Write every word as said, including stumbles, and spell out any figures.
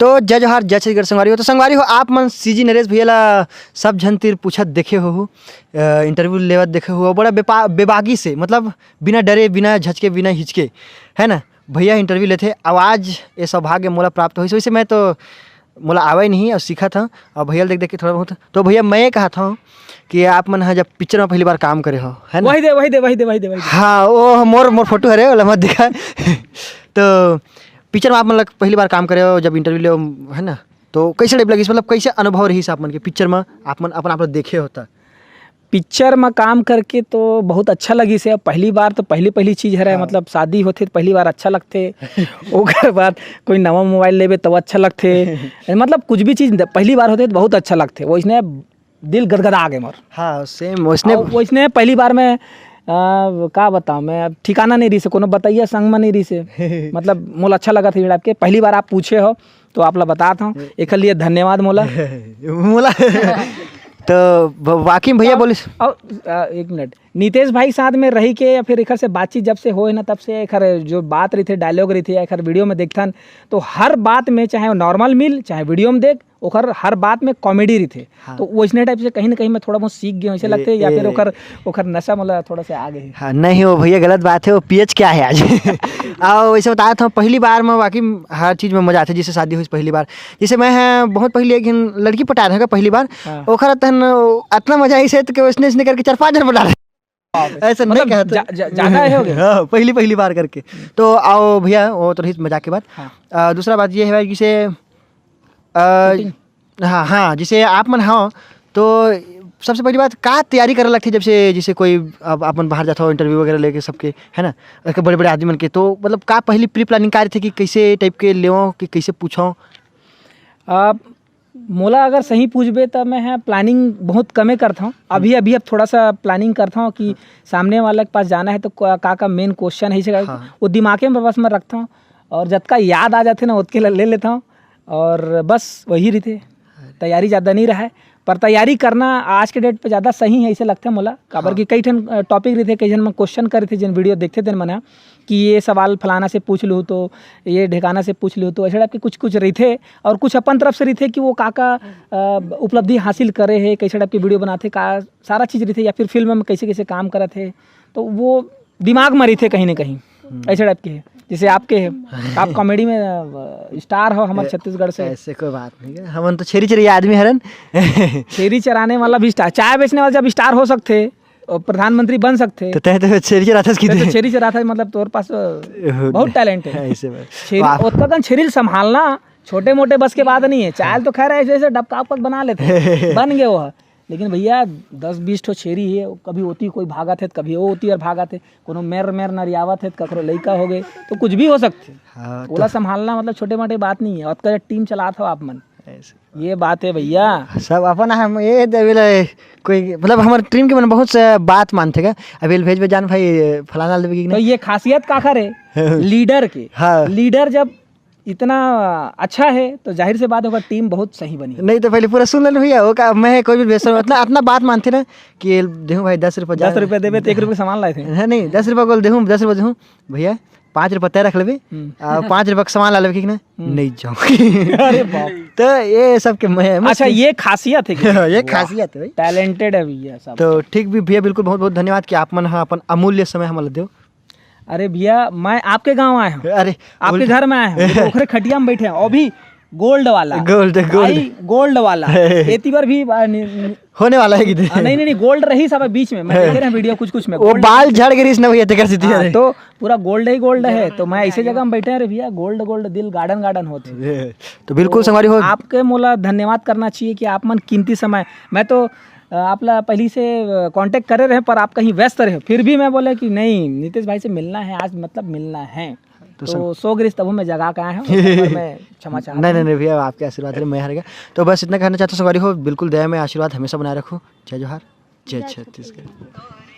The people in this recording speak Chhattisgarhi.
तो जय जोहार, जय छत्तीसगढ़ संगवारी हो। तो संगवारी हो, आप मन सीजी नरेश भैया ला सब झन तीर पूछत देखे हो, अ, इंटरव्यू लेवत देखे हो, बड़ा बेपा-, बेबागी से, मतलब बिना डरे, बिना झचके, बिना हिचके, है ना, भैया इंटरव्यू लेथे। अब आज ये सौभाग्य मोला प्राप्त होइस, वैसे मैं तो मोला आवे नहीं और सीखत हूँ, और भैया देख देख के थोड़ा बहुत। तो भैया मैं ये कहत हूँ कि आप मन ह जब पिक्चर में पहली बार काम करे हो, है ना? वही दे, वही दे, वही दे, वही दे, वही दे। हाँ, वो मोर, मोर फोटो हरे, ओला मत दिखा। तो पिक्चर में आप मन लग पहली बार काम करे हो, जब इंटरव्यू ले, है ना, तो कैसे टाइप लगिस, मतलब कैसे अनुभव रहिस आप मन के पिक्चर में, आप मन अपन आप ला देखे हो त? पिक्चर में काम करके तो बहुत अच्छा लगिस हे। पहली बार तो पहली पहली चीज हरे, हाँ। मतलब शादी होथे तो पहली बार अच्छा लगथे। ओकर बाद कोई नवा मोबाइल लेबे तो अच्छा लगथे। मतलब कुछ भी चीज द-, पहली बार होथे तो बहुत अच्छा लगथे, वैसने दिल गदगदा गे मोर। हाँ, सेम वैसने। और वैसने पहली बार मैं, आ, का बताऊँ मैं, अब ठिकाना नहीं रहिस हे, कोनो बतैया संग में नहीं रहिस हे। मतलब मोला अच्छा लगा था ये टाइप के, पहली बार आप पूछे हो तो आप ला बतात हूँ, एकर लिए धन्यवाद मोला। मोला। तो ब-, वाकई में भैया और बोलिस। और, आ, एक मिनट, नितेश भाई के साथ में रही के या फिर एकर से बातचीत जब से होए ना, तब से एकर जो बात रहिथे, डायलॉग रहिथे, या एकर वीडियो में देखथन, तो हर बात में, चाहे वो नॉर्मल मिल, चाहे वीडियो में देख, ओकर हर बात में कॉमेडी रहिथे। हाँ। तो वैसने टाइप से कहीं ना कहीं मैं थोड़ा बहुत सीख गया हूँ, ऐसे ए, लगथे, या फिर ए। ओकर, ओकर नशा मोला थोड़ा सा आ गए। हाँ, नहीं, वो भैया गलत बात है, वो पियत क्या है आज? आओ, वैसे बतावत हूँ, पहली बार में वाकई हर चीज में मजा आथे। जैसे शादी होइस पहली बार, जैसे मैं है बहुत पहले एक झन लड़की पटाए रहेंव पहली बार, हाँ। ओकर तहन अतना मजा आइस हे, तो कि वैसने, वैसने करके चार पांच झन पटा रहे। बाप रे। ऐसा नहीं मतलब, कहते। जा-, जा-, ज्यादा है हो गया? हाँ, पहली, पहली बार करके। तो आओ भैया, वो तो रही मजाक के बात। हाँ। आ, दूसरा बात ये है भाई, जैसे, आ, shooting। हाँ, हाँ, जैसे आप मन हो, तो सबसे पहली बात, का तैयारी करे लगथे, जब से, जैसे कोई अब आप मन बाहर जात हो, इंटरव्यू वगैरह लेके सबके, है ना, एक बड़े-बड़े आदमी मन के, तो मतलब का पहली प्री प्लानिंग का रहिथे कि कैसे टाइप के लेवो, कि कैसे पूछो? आ, मोला अगर सही पूछबे, त मैं ह प्लानिंग बहुत कमे करथौं। अभी, अभी अब थोड़ा सा प्लानिंग करथौं कि सामने वाला के पास जाना है, तो का, का, का मेन क्वेश्चन है, इसे हाँ। वो दिमागे में बस मैं रखथौं, और जतका याद आ जाथे ना, ओतके ल-, ले लेथौं, और बस वही रहिथे। तैयारी ज़्यादा नहीं रहय, पर तैयारी करना आज के डेट पे ज़्यादा सही है, इसे लगथे मोला। काबर हाँ। कि कई ठन, अ, टॉपिक रहिथे, कई झन मन क्वेश्चन करथे, जेन वीडियो देखथे तेन मन ह, कि ये सवाल फलाना से पूछ लूँ तो, ये ढेकाना से पूछ लूँ तो, ऐसे टाइप के कुछ, कुछ रहिथे। और कुछ अपन तरफ से रहिथे कि वो का, का, अ, उपलब्धि हासिल करे हे, कैसे टाइप के वीडियो बनाथे, का सारा चीज़ रहिथे, या फिर फिल्म में कैसे, कैसे काम करत हे, तो वो दिमाग में रहिथे कहीं ना कहीं। हम्म। ऐसे टाइप के हे, जैसे आपके हे, आप कॉमेडी में, अ, स्टार हो हमर ए, छत्तीसगढ़ से। ऐसे कोई बात नहीं है, हमन तो छेरी चरइया आदमी हरन। छेरी चराने वाला भी स्टार, चाय बेचने वाला जब स्टार हो सकथे, अ, प्रधानमंत्री बन सकथे। तो तैं तो छेरी चराथस कि तैं तो तैं? छेरी चराथस, मतलब तोर पास, अ, ओहो, बहुत टैलेंट है। ऐसे बात। छेरी, वाह। ओतका कन छेरी ल संभालना छोटे मोटे बस के बात नहीं है। चाय ल तो खैर ऐसे, ऐसे डबका उपका बना लेथे, बन गए वो। लेकिन भैया, दस बीस ठो छेरी हे, कभी ओती कोई भागत हे, कभी वो ओती और भागत हे, कोनो मेर मेर नरियावत हे, ककरो लइका हो गए, तो कुछ भी हो सकथे। हाँ, ओला तो संभालना मतलब छोटे मोटे बात नहीं है। ओतका टीम चलात हो आप मन, ऐसे। ये बात है भैया। सब अपन हम ये देवे ले कोई, मतलब हमर टीम के मन बहुत से बात मानथे का, अभी भेजबे जान भाई फलाना लेबे कि तो नहीं? ये खासियत काखर हे? लीडर के। हाँ। लीडर जब इतना अच्छा है, तो जाहिर से बात होगा, टीम बहुत सही बनी। नहीं तो पहले पूरा सुन लेना भैया, वो का, मैं कोई भी बेसर, इतना, इतना बात मानथे ना कि देहूँ भाई दस रुपये, दस रुपये देबे तो एक रुपये सामान लाए थे। है नहीं, दस रुपये को देहूँ, दस रुपये देहूँ भैया, पाँच रुपये तय रख लेबे, हम्म। आ, पाँच रुपये का सामान ला लेबे कि ना, हम्म। नहीं जाऊँ। अरे बाप। तो ये सब के मैं मस्त अच्छा, है। ये खासियत है कि ये वाह। खासियत है भाई। टैलेंटेड है भैया सब। तो ठीक भी भैया, बिल्कुल बहुत बहुत धन्यवाद कि आप मन ह अपन अमूल्य समय हमला देव। अरे भैया, मैं आपके गांव आया हूँ, अरे, आपके उल्टा। घर में आया हूँ, तो ओखरे खटिया में बैठे हैं, अभी गोल्ड वाला। Gold, gold. भाई, गोल्ड वाला। एती बार भी, आ, नि-, नि-, होने वाला है कि आ, नहीं, नहीं, नहीं, गोल्ड रही सब बीच में, मैं देखे रहे वीडियो कुछ, कुछ में, वो गोल्ड। बाल झड़ गिरिस ना भैया, तेकर सेती हाँ, अरे। तो पूरा गोल्ड ही गोल्ड है, तो मैं ऐसे जगह में बैठे हैं, अरे भैया, गोल्ड, गोल्ड, दिल गार्डन, गार्डन होते। ये, तो बिल्कुल तो संगवारी हो। आपके मोला धन्यवाद करना चाहिए कि आप मन कीमती समय, मैं तो अ, आप ला पहली से, अ, कॉन्टैक्ट करे रहे, पर आप कहीं व्यस्त रहे, फिर भी मैं बोले कि नहीं, नितेश भाई से मिलना है आज, मतलब मिलना है। तो तो सं- सो गिरिस तभो मैं जगा के आया हूँ, पर मैं क्षमा चाहता नहीं, हूँ। नहीं, नहीं भैया, आपके आशीर्वाद रहे, मैं हार गया। तो बस इतना कहना चाहता हूँ संगवारी हो, बिल्कुल दया में आशीर्वाद हमेशा बनाए रखो। जय जोहार, जय जय छत्तीसगढ़। छत्तीसगढ़।